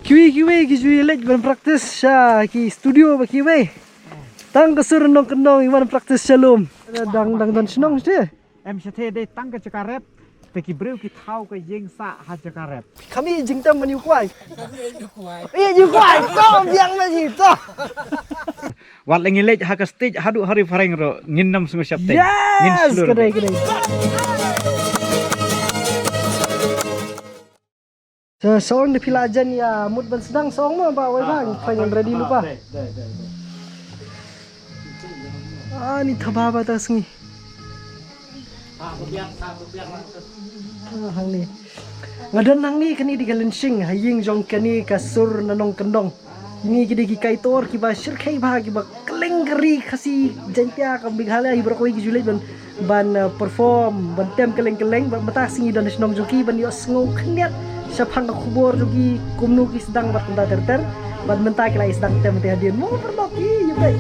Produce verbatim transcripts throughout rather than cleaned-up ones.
Kiwei kiwei ki ju ïaleit ban practice sha ki studio ba kiwei. Tang ka sur nongkyndong i wan practice sha lum. Dang dang don shnong sha. Em shatei dei tang ka jaka rep. Te ki briew ki thaw ka ïing sah ha jaka rep. Kham ïoh jingtem ban ïoh kwai. Ïoh ïoh kwai. To biang ma ji to. Wat la ngi leit ha ka stage haduh ha ri phareng ruh ngin ym sngew sheptieng. Ngin Yes, shlur ka dei beit. Ka dei. Sa song da phi la jan ïa mut ban sdang song mo ba wei bang pha ngan ready lypa. Ani thaba ba ta sngi. Ah, hangne. Nga don hangne kane dei ka lynshing ha ïing jong kane ka sur na nongkyndong. Kine ki dei ki kaitor kiba shyrkhei bha kiba kylleng ka ri Khasi Jaiñtia ka Meghalaya hi baroh kawei ki ju leit ban ban uh, perform ban tem kylleng kylleng bad mynta sngi don shnong jong ki ban ïoh sngew khyndiat shaphang ka khubor jong ki kumno ki sdang bad kumta ter ter bad mynta ki la ïa sdang tem te hadien mo paralok ki ïa peit.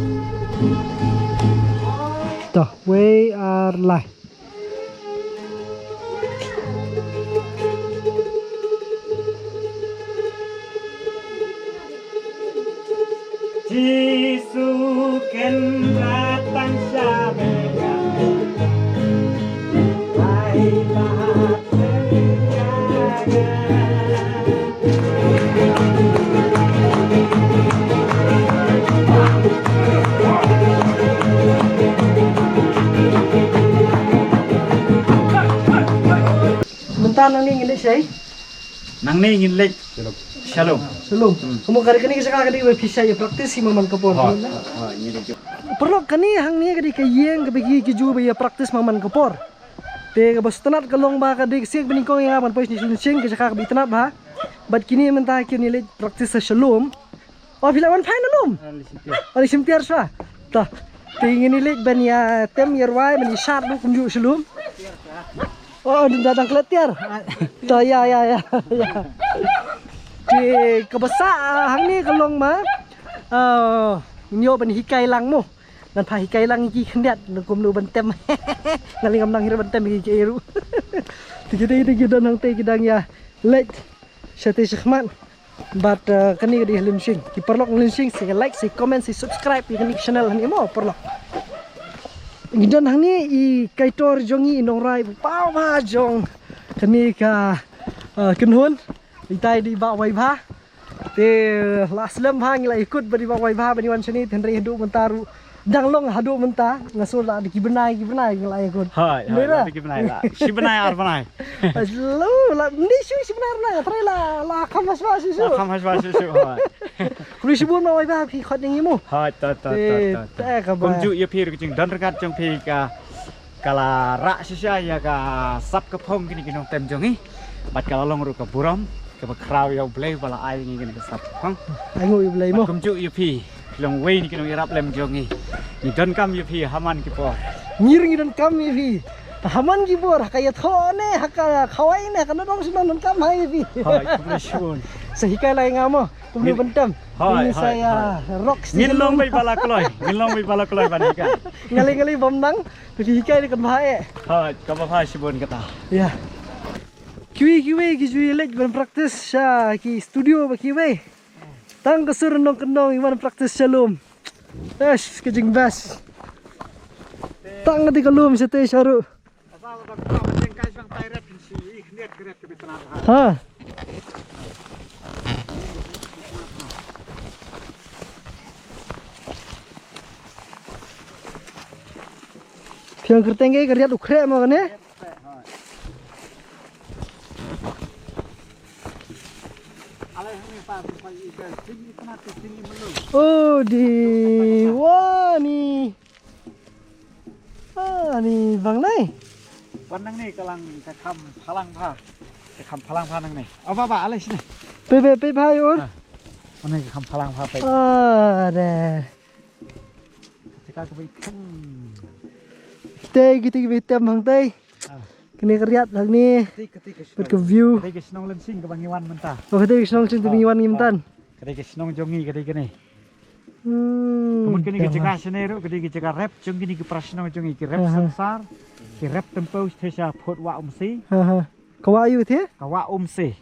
To wei ar lai. Jisu ken datang sha bynta. Ai ba Mynta nangne ngin leit shai. Nangne ngin leit sha lum. Sha lum. Hmm. Kumno ka dei kane ka jaka ka dei ba phi shai ïa practice hi man ka por. Hooid. Hooid, ngin leit. Paralok kane hangne ka dei ka ïing kaba ki ki ju ba ïa practice man ka por. Te kaba sngewtynnat ka long ba ka dei ka sien ba nyngkong ïa nga ban poi shane sha lynshing ka jaka kaba itynnat bha. Bad kine mynta ki ngin leit practice sha lum. Oh, phi la wan phai na lum. Ah, leit shim tiar. Oh, leit shim tiar shuwa. To. Te ngin ïa leit ban ïa tem ïa rwai ban ïa shad ruh kumjuh sha lum. Oh, da dang klet tiar. To ïa ïa ïa. ïa. Te kaba sah ah, hangne ka long ma. Ah, ngin ïoh ban hikai lang mo. Ngan phah hikai lang ïa ki khyndiat ngan kumno ban tem. Nga lei ngam nang hi ruh ban tem ïa ki ruh. Te ki dang ki dang hangtei ki dang ïa leit. Shatei shakhmat. Bad uh, kane ka dei ha lynshing. Ki paralok lynshing sa like, sa comment, sa subscribe ïa kane ka channel hangne mo paralok. Ngi don hangne i kaitor jong ngi i nongrai paw bha jong kane ka uh, kynhun. Itai dei i Bah Waibha. Te la slem bha ngi la ïakut bad i Bah Waibha ban ïa wan shane te hynrei haduh mynta ruh dang long haduh mynta nga sngew la da ki bnai ki bnai ngi la ïakut. Hooid, hooid, la da ki bnai la. Shi bnai ar bnai. Lo la ni shu shi bnai ar bnai trai la la kham hashwa shu shu. La kham hashwa shu shu. Hooid. Khublei shibun Bah Waibha phi khot ïa ngi mo. Hooid, to to to to. Kumjuh ïa phi ruh ka jingdon ryngkat jong phi ka Ka la rah shisha ïa ka sap ka phong kine ki nongtem jong ngi. Bad ka la long ruh ka burom kaba khraw ïa U Blei ba la ai ngi kine ka sap ka phong. Ai ngu U Blei mo. Kumjuh ïa phi, phi long wei na ki nongïarap lem jong ngi. Ngi donkam ïa phi ha man ki por. Ngi ruh ngi donkam ïa phi ha man ki por, ha ka ïathoh ne ha ka khawai ne ha ka nadong shnong donkam ha ïa phi. Hooid, khublei shibun. Sa hikai lai nga mo. Kumno ban tem. Hooid, hooid, hooid. Ngin long beit ba la kloi. Ngin long beit ba la kloi ban hikai. Ngalei ngalei bym nang. Phi hikai dei kan bha eh. Hooid, kaba bha shibun kata. Ïa. Kiwei kiwei ki ju ïaleit ban practice sha ki studio ba kiwei. Tang ka sur nongkyndong i wan practice sha lum. Eish, ka jingbas. Tang kata ka lum shatei sha ruh. Ha. Phi ong kyrteng ka riat u khreh mo kane? Oh, di wani. Ah, ni bang nai. Wan nangne ka lang ka kham phalang pha. Ka kham phalang pha nangne. Aba ba alai sini. Pe pe pe bhai un. Ah. Wan nangne ka kham phalang pha pe. Ah, de. Cakap ke baik. Tei kita ke tem hang tei. Ah. Kene ka riat hang ni. Kati kati ke. Bet ke view. Kati ke shnong Lensing ke bang iwan mynta. Oh, kati ke shnong Lensing ke bang iwan mynta. Kati ke shnong jong ngi kati kene. Hmm. Ka mut kane ka jaka shane ruh, kane ka jaka rep jong kine ki para shnong jong ngi, ki rep Sangsar, ki rep Tympew shatei sha phut Wah Umsi. Ka Wah aïu te? Ka Wah Umsi.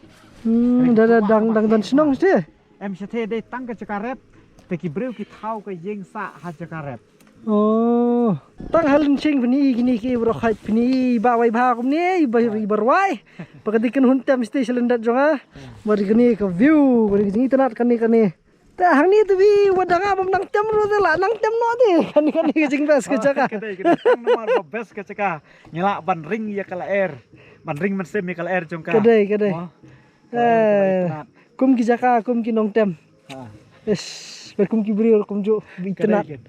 Hmm, da da dang dang don shnong shatei. Em shatei dei tang ka jaka rep, te ki briew ki thaw ka ïing sah ha jaka rep. Oh, tang ha Lynshing pyni kine ki baroh khait pyni ba wai bha kumne ba ri barwai. Ba ka dei kynhun tem shatei sha lyndet jong nga. Ba ri kane ka view, ba ri kane ka jingïatynnad kane kane. Te hangne te phi wat dang ngam nang tem ruh te la nang tem noh te. Kane kane ka jingbest ka jaka. Ka dei ka dei tang namar ba best ka jaka. Ngi lah ban ring ïa ka lyer. Ban ring mynsiem ïa ka lyer jong ka. Ka dei ka dei. Mo. Eh, kum ki jaka, kum ki nongtem. Ha. Ish, bad kum ki briew, kum ju, bi Ka dei tenat. Kin.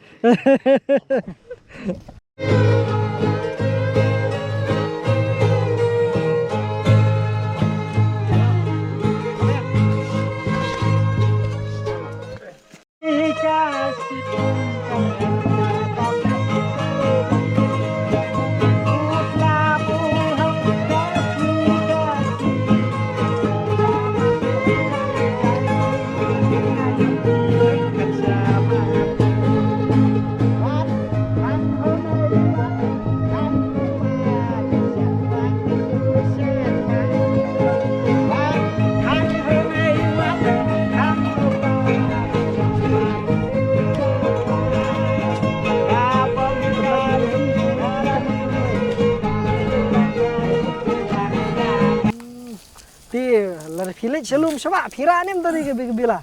Te, lada phi leit sha lum sha bah, phi rah ne em tadi ka bi-, ka bila?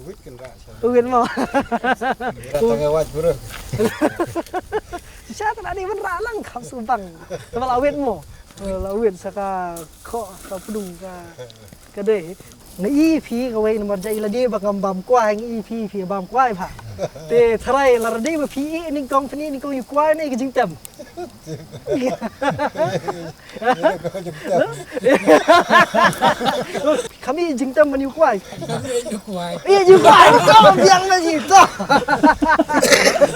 Wit kan rah sha. Wit mo. Rah tang waj bro. Shisha tadi ban rah lang kham subang. Tama la wit mo. La wit sa ka khoh ka pdung ka. Ka dei. Nga i phi kawei namar ja i lade ba ngam bam kwai, nga i phi phi bam kwai bha. Te tharai lada dei ba phi i nyngkong phi i nyngkong ïa u kwai ne ka jingtem. Kham i jingtem ban ïa u kwai. Ïa u kwai. To biang na ji to.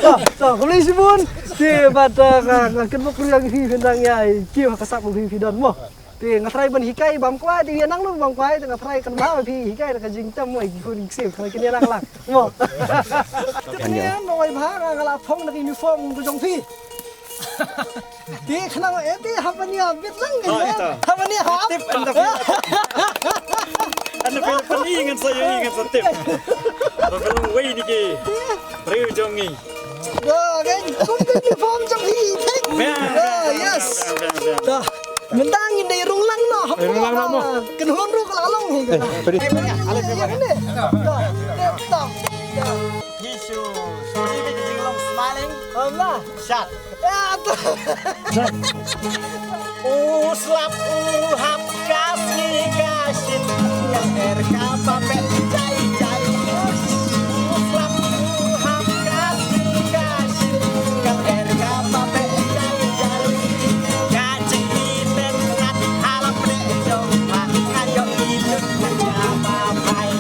To, to, khublei shibun. Te bad, uh, nga, nga kynmaw kyrpad ïa phi phin dang ïa kiew ha ka sap ba phi phi don mo. Te nga tharai ban hikai bam kwai, te ïa nang lu bam kwai, te nga tharai kan bha phi hikai da ka jingtem mo, ki khun ki ksiew, kan kin ïa nang lang. Mo. Te kane mo wai bha nga la phong da ka uniform ka jong phi. Te khnang eh te hap ban ïa bit lang. Oh, ito. Hap ban ïa hap. Tip, anda phi? Anda phi phi ngan sa ïa ngan sa tip. Ba phi long wei ni ki. Briew jong ngi. Da, kan, kum ka uniform jong phi, thik. Biang, biang, biang, yes. Biang, biang, biang. Da, mynta ngin dei rung lang noh, hap rung lang noh mo. Kynhun ruh ka la long hi ka. Peri. Da, da, da. Hi shu, shu hi ka jinglong smiling. Ama. Shot. Ya, to. U slap u hap ka sngi ka shin. Ka er ka ba peh jai jai. U slap u hap ka sngi ka shin. Ka er ka ba peh jai jai. Ka jingïeit nat ha la pdeng jong pha. Ka ïoh i lut ka jia ba phai.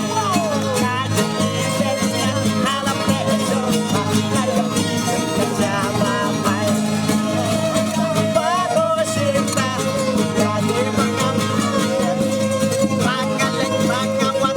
Ka jingïeit nat ha la pdeng jong pha. Ka ïoh i lut ka jia ba phai. Ba do shin ta. Ka jingïeit nat. Ba nga leit ba nga wan.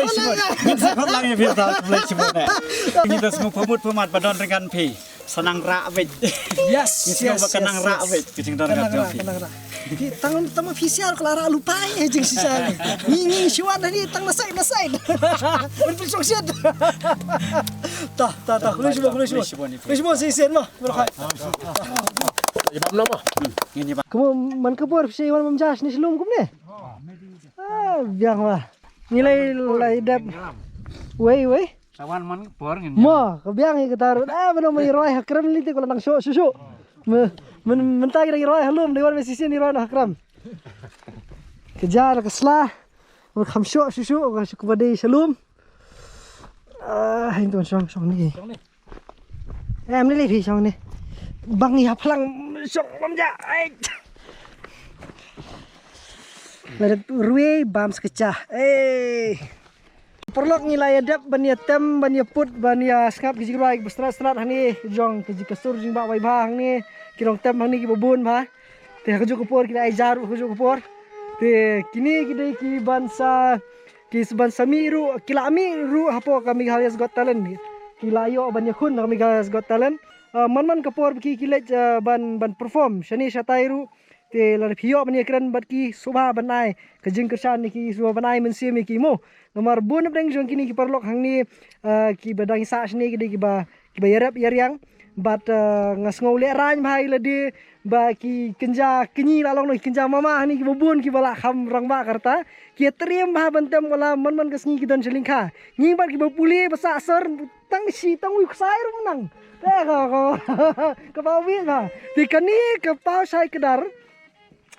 Ngin sa khot lang ïa phi sa, khublei shibun eh. Ngi da sngewbha mut phi mat ba don ryngkat phi. Sa nang rah beit. Yes, yes, yes, yes. Ngi sngewbha ka nang rah beit, ka jingdon ryngkat jong phi. Ka nang rah, ka nang rah. Phi tang, tang ma phi siar ka la rah lupai eh, jingshisha. Ngi, ngi shuwa na ni tang na side, na side. Ban pynshong shet. Ta, ta, ta, khublei shibun, khublei shibun. Khublei shibun, shisien ma. Baroh khoit. Ïa bam no ma. Ngin ïa bam. Kumno man ka por phi sa ïa wan bam ja shane sha lum kumne? Ah, biang ma. Ngi lai, lai dep. Wei, wei. Sa wan man ka por ngin. Mo, ka biang hi kata ruh. Ah, mano ma i roi ha krem lynti ko la nang shuh, shuh, shuh. Me, men, mynta ki dang i roi ha lum, dei wan me shisien i roi na ha krem. Ka ja la ka sla. Me kham shuh, shuh, shuh, ka shuh ka ba dei sha lum. Ah, hang tu shong, shong ni. Em ni le phi shong ni. Bang ïa phlang shong bam ja. Ai. La dep rwai bam sa ka ja. Eh. Paralok ngi la ïa dep ban ïa tem, ban ïa put, ban ïa sngap ki jingrwai kiba strat strat hangne, jong ki jingkasur jingbah wai bha hangne, ki rong tem hangne kiba bun bha. Te ha kajuh ka por ki la ai ja ruh ha kajuh ka por. Te kine ki dei ki ban sa, ki ban sa mih ruh, ki la mih ruh hapoh ka Meghalaya's Got Talent. Ki la ïoh ban ïakhun ha Meghalaya's Got Talent. Ah, man man ka por ba ki, ki leit, ah, ban, ban perform shane shatai ruh. Te lada phi ïoh ban ïakren bad ki, sngewbha ban ai ka jingkyrshan ïa ki, sngewbha ban ai mynsiem ïa ki mo. Namar bun na pdeng jong kine ki paralok hangne, ah, kiba dang ïa sah shane ki dei kiba, kiba ïarep ïariang. Bad, ah, nga sngew lehraiñ bha ïa lade ba ki kynja kñi la long noh, ki kynja mama hangne kiba bun kiba la kham rangbah ka rta. Ki ïatriem bha ban tem, wat la man man ka sngi ki don sha lyngkha. Ngi bad kiba pule ba sah sor tang shi tang wi ksai ruh nang. Te ka, ka, kaba wi ka. Te kane ka paw shai kdar.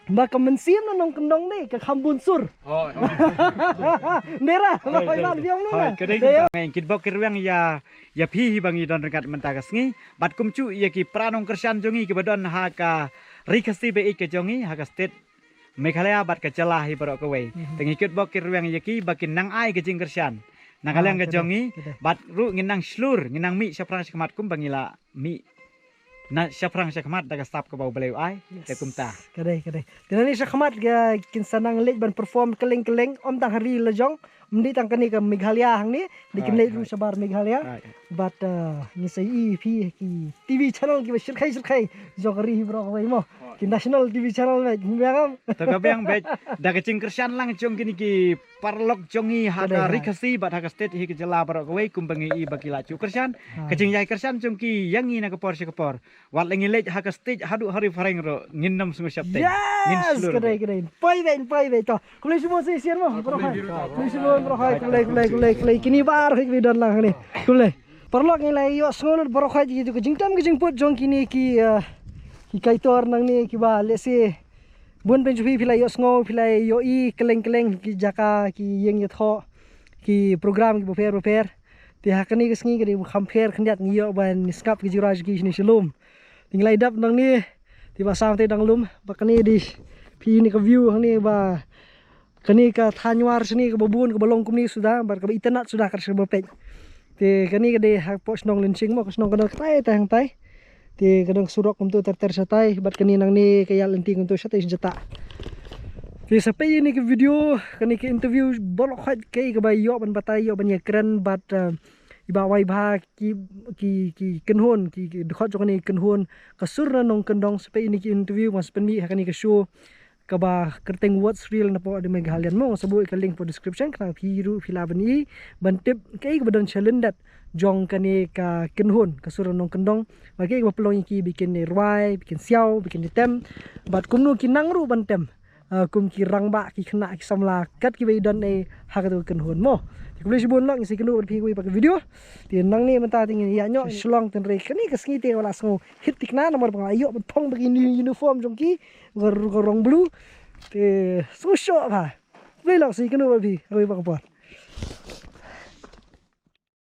Ba ka mynsiem na nongkyndong ne ka kham bun sur. Oh, oh. Ndera, ba hoi ban biang na. Hoi, ka dei. Ngi kitbok ki rwiang ïa, ïa phi hi ba ngi don ryngkat mynta ka sngi. Bad kumjuh ïa ki para nongkyrshan jong ngi kiba don ha ka ri Khasi ba ïeit ka jong ngi, ha ka state Meghalaya bad ka jylla hi baroh kawei. Mhm. Te ngi kitbok ki rwiang ïa ki ba kin nang ai ka jingkyrshan na ka liang ka jong ngi. Bad ruh ngin nang shlur, ngin nang mih shaphrang shakhmat kumba ngi la mih na shaphrang shakhmat da ka sap kaba U Blei u ai. Yes. Te kumta. Ka dei, ka dei. Te nangne shakhmat ka kin sa nang leit ban perform kylleng kylleng, ym tang ha ri la jong, ym dei tang kane ka Meghalaya hangne, dei kin leit ruh shabar Meghalaya. Right. Bad, uh, ngi sa ïohi phi ki T V channel kiba shyrkhei shyrkhei jong ka ri hi baroh kawei mo. Ki national T V channel beit, biang am? To ka biang beit, da ka jingkyrshan lang jong kine ki paralok jong ngi ha ka ri Khasi bad ha ka state hi ka jylla baroh kawei kumba ngi i ba ki la ju kyrshan. Ka jingïai kyrshan jong ki ïa ngi na ka por sha ka por. Wat la ngi leit ha ka stage haduh ha ri phareng ruh ngin nym sngewsheptieng. Ngin shlur. Yes, ka dei, ka dei. Poi beit, poi beit to. Khublei shibun shisien mo. Khublei shibun, khublei, khublei, khublei, khublei. Kine baroh kiba don lang hangne. Khublei. Paralok ngi la ïohsngew lut baroh ïa ki jingtem ki jingput jong kine ki, uh, ki kaitor nangne kiba lehse bun bun jong phi phi la ïohsngew, phi la ïohi kylleng kylleng ki jaka, ki ïing ïathoh, ki program kiba pher bapher. Te ha kane ka sngi ka dei ba kham pher khyndiat, ngi ïoh ban sngap ki jingrwai jong ki shane sha lum. Te ngi la dep nangne, te ba sam te dang lum, ba kane dei phi ne ka view hangne ba kane ka thaiñ Nywar shane kaba bun kaba long kumne suda, bad kaba itynnad suda ka dei kaba peit. Te kane ka dei hapoh shnong Lynshing mo, ka shnong ka don katai tai hangtai. Te ka don surok kumto ter ter shatai, bad kane nangne ka ïaid lynti kumto shatai sha jata. Te sa peit ïa kane ka video, kane ka interview baroh khoit kaei kaba ïoh ban batai, ïoh ban ïakren bad, uh, i Bah Waibha ki, ki, ki kynhun, ki, ki dkhot jong kane ka kynhun Ka Sur Na Nongkyndong, sa peit ïa kane ka interview, ngan sa pynmih ha kane ka show kaba kyrteng What's Real na pdeng Meghalayan mo, ngan sa buh ïa ka link hapoh description, khnang phi ruh phi lah ban ïohi ban tip kaei kaba don shalyndet jong kane ka kynhun Ka Sur Na Nongkyndong, bad kaei kaba pynlong ïa ki ba kin rwai, ba kin siaw, ba kin tem, bad kumno ki nang ruh ban tem. Ah, kum ki rangbah, ki khynnah, ki samla, kat kiba i don ei ha kato ka kynhun mo. Te khublei shibun lok, ngin sa ïakynduh bad phi ha kawei pat ka video. Te nangne mynta te ngin ïaid noh sha Shillong, hynrei kane ka sngi te nga la sngew hit thikna namar ba nga la ïoh ban phong bad ki uni-, uniform jong ki, ka, ka rong blue. Te sngewshoh bha. Khublei lok, sa ïakynduh bad phi ha kawei pat ka por.